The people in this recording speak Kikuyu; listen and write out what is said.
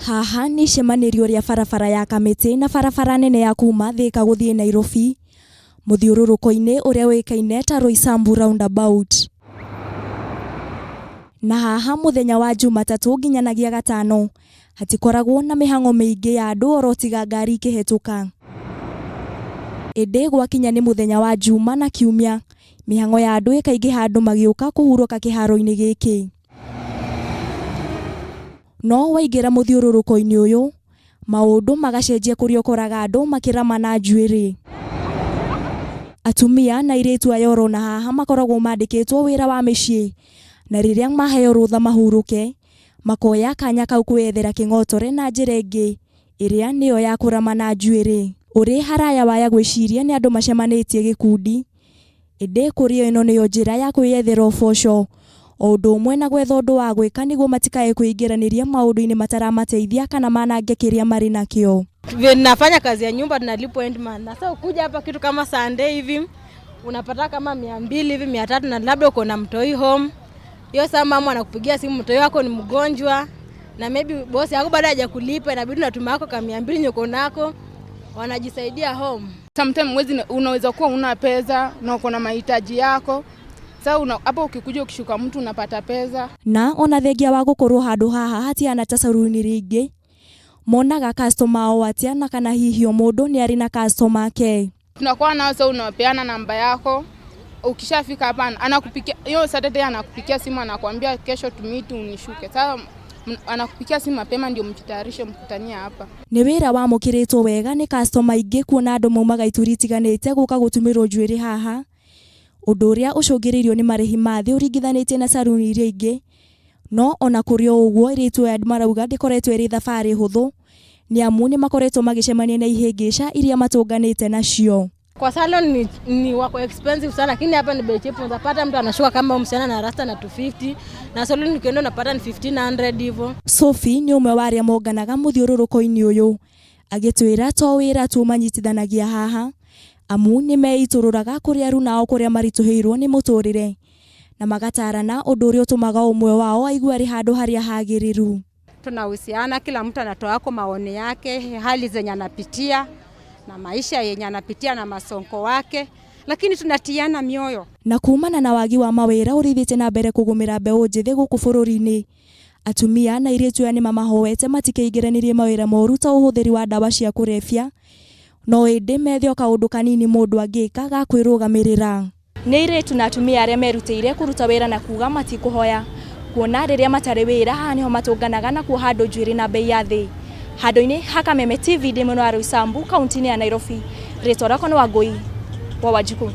Haha nĩ icemanĩrio rĩa barabara ya Kamĩtĩ na barabara nene ya kuma Thĩka gũthiĩ Nairobi, mũthiũrũrũko-inĩ ũrĩa ũĩkaine ta Roysambu Roundabout. Na haha mũthenya wa Jumatatũ nginyanagia Gatano, hatikoragwo na mĩhang'o mĩingĩ ya andũ oro tiga ngari ikĩhetũka. Ĩndĩ gwakinya nĩ mũthenya wa Juma na Kiumia, mĩhang'o ya andũ ĩkaingĩha andũ magĩũka kũhurũka kĩharo-inĩ gĩkĩ. No waingĩra mũthiũrũrũko-inĩ ũyũ, maũndũ magacenjia kũrĩa ũkoraga andũ makĩrama na njuĩrĩ. Atumia na airĩtu aya ũrona haha makoragwo mandĩkĩtwo wĩra wa mĩciĩ, na rĩrĩa maheo rũtha mahurũke, makoya kanya kau kwĩyethera kĩng'otore na njĩra ĩngĩ ĩrĩa nĩyo ya kũrama na njuĩrĩ. Ũrĩ haraya waya gwĩciria nĩ andũ macemanĩtie gĩkundi, ĩndĩ kũrĩ o ĩno nĩyo njĩra ya kwĩyethera ũboco o ũndũ ũmwe na gwetha ũndũ wa gwĩka nĩguo matikae kwĩingĩranĩria maũndũ-inĩ mataramateithia kana manange kĩrĩa marĩ nakĩo. Nafanya kazi ya nyumba, tunalipwa end month. Na sasa ukuja hapa kitu kama Sunday hivi unapata kama 200 hivi, 300, na labda uko na mtoi home. Hiyo saa mama anakupigia simu, mtoi wako ni mgonjwa na maybe bosi yako bado hajakulipa, inabidi unatuma yako kama 200 nyoko nako wanajisaidia home. Sometimes mwezi unaweza kuwa una pesa na uko na mahitaji yako. Sasa hapo ukikuja ukishuka mtu unapata pesa. Na ona thengia wa gũkorwo handũ haha hatiana ta saruni rĩngĩ, monaga customer ao atia na kana hihi o mũndũ nĩ arĩ na customer ake. Tunakuwa nao sasa, unapeana namba yako. Ukishafika hapa anakupikia hiyo Saturday, anakupikia simu anakuambia kesho tumeet unishuke. Sasa anakupikia simu mapema ndio mjitayarishe mkutanie hapa. Nĩ wĩra wamũkĩrĩtwo wega nĩ customer aingĩ kuona andũ maumaga ituri itiganĩte gũka gũtumĩrwo njuĩrĩ haha, ũndũ ũrĩa ũcũngĩrĩirio nĩ marĩhi ma thĩ ũringithanĩtie na saruni iria ingĩ. No ona kũrĩ o ũguo airĩtu aya marauga ndĩkoretwo ĩrĩ thabarĩ hũthũ, nĩ amu nĩ makoretwo magĩcemania na ihĩngĩca iria matũnganĩte nacio. Kwa salon ni wako expensive sana, lakini hapa ni bei cheap. Unapata mtu anashuka kama msichana na rasta na 250, na salon ukienda unapata ni 1500 hivyo. Sophie nĩ ũmwe wa arĩa monganaga mũthiũrũrũko-inĩ ũyũ, agĩtwĩra to wĩra tu manyitithanagia haha, amu nĩ meitũrũraga kũrĩ aruna ao kũrĩa maritũhĩirwo nĩ mũtũrĩre, na magatarana ũndũ ũrĩa ũtũmaga ũmwe wao aigue arĩ handũ harĩa hagĩrĩru. Tunahusiana, kila mtu anatoa kwa maoni yake, hali zenye anapitia na maisha yenye anapitia na masonko wake, lakini tunatiana mioyo. Na kumana na wagi wa mawĩra ũrĩthiĩte na mbere kũgũmĩra mbeũ njĩthĩ gũkũ bũrũri-inĩ, atumia na airĩtu aya nĩ mamahoete matikeingĩranĩrie mawĩra moru ta ũhũthĩri wa ndawa cia kũrebia, no ĩndĩ methe o kaũndũ kanini mũndũ angĩka ga kwĩrũgamĩrĩra. Nĩ airĩtu na atumia arĩa merutĩire kũruta wĩra na kuga matikũhoya, kuona rĩrĩa matarĩ wĩra haha nĩho matũnganaga na kuoha andũ njuĩrĩ na bei ya thĩ. Handũ-inĩ ha Kameme TV ndĩ mwena wa Roysambu kaunti-inĩ ya Nairobi, rĩtwa rĩakwa nĩ Wangũi wa Wanjikũ.